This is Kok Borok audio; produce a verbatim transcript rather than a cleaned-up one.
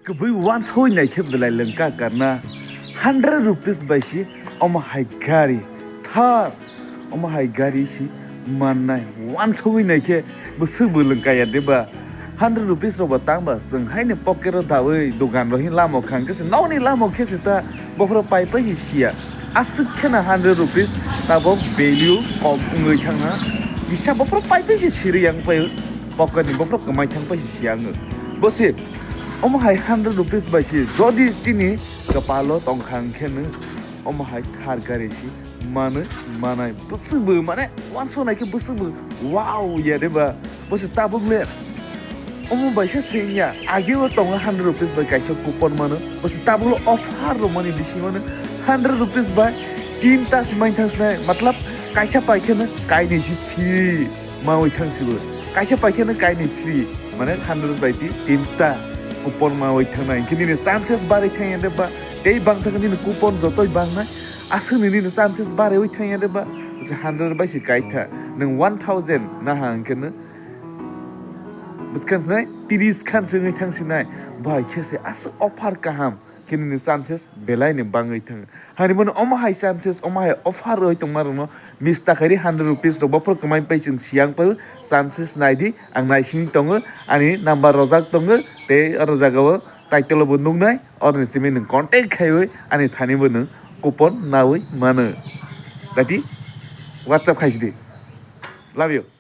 Kubui wansoi naikhe belai lengka karna hundred rupees bai si omo hai gari Thar, omo hai gari si mannai wansoi naikhe bwswk bo lengka ya deba. Hundred rupees rok bo tang ba chwng haino pocket o dawi dogan rok hin lama o khang khe se nokni lama o khe se ta bophoro pai pai si siya. Aswk kheno hundred rupees tabok value kom wngwi thangha. Kisa bophoro pai pai si siri yang pai pocket ni bophoro kwmai thang pai si siya wngwi. Bo se omo hai hundred rupees bai si jodi chini kwpalo tongkha hwnkhe nw omo hai Thar gari si manwi manai bwswk bo mane wansonai khe bwswk bo wow ya de ba. Bo se tabuk le omo bai se sengya age o tongo hundred rupees bai kaisa coupon mano. Bo se tabuk le offer rwmani bisingo nw hundred rupees bai tinta se maithang sinai matlab kaisa pai khe nw kainwi si free mawi thang sibo. Kaisa pai khe nw kainwi free mane hundred bai ti tinta coupon mawi thangnai hwnkhe nini chances barwi thang ya de ba. Tei bang thang nini coupon jotoi bangnai aswk nini chances barwi thang ya de ba. Se hundred bai se kaitha nwng one thousand naha hwnkhe nw bwskang sinai tris khan se wngwi thang sinai. Bai khe se aswk offer kaham khe nini chances belai ni bangwi thang. Hani bono omo hai chances omo hai offer rwi tongma rokno miss ta khairi hundred rupees rok bophor kwmai pai chwng siyang pai chances nai di ang naising tongo ani number rojak tongo tei oro jaga o title o bo nuknai oroni simi nwng contact khaiwi ani thani bo nwng coupon nawi mano. Dati WhatsApp khaisi di. Love you.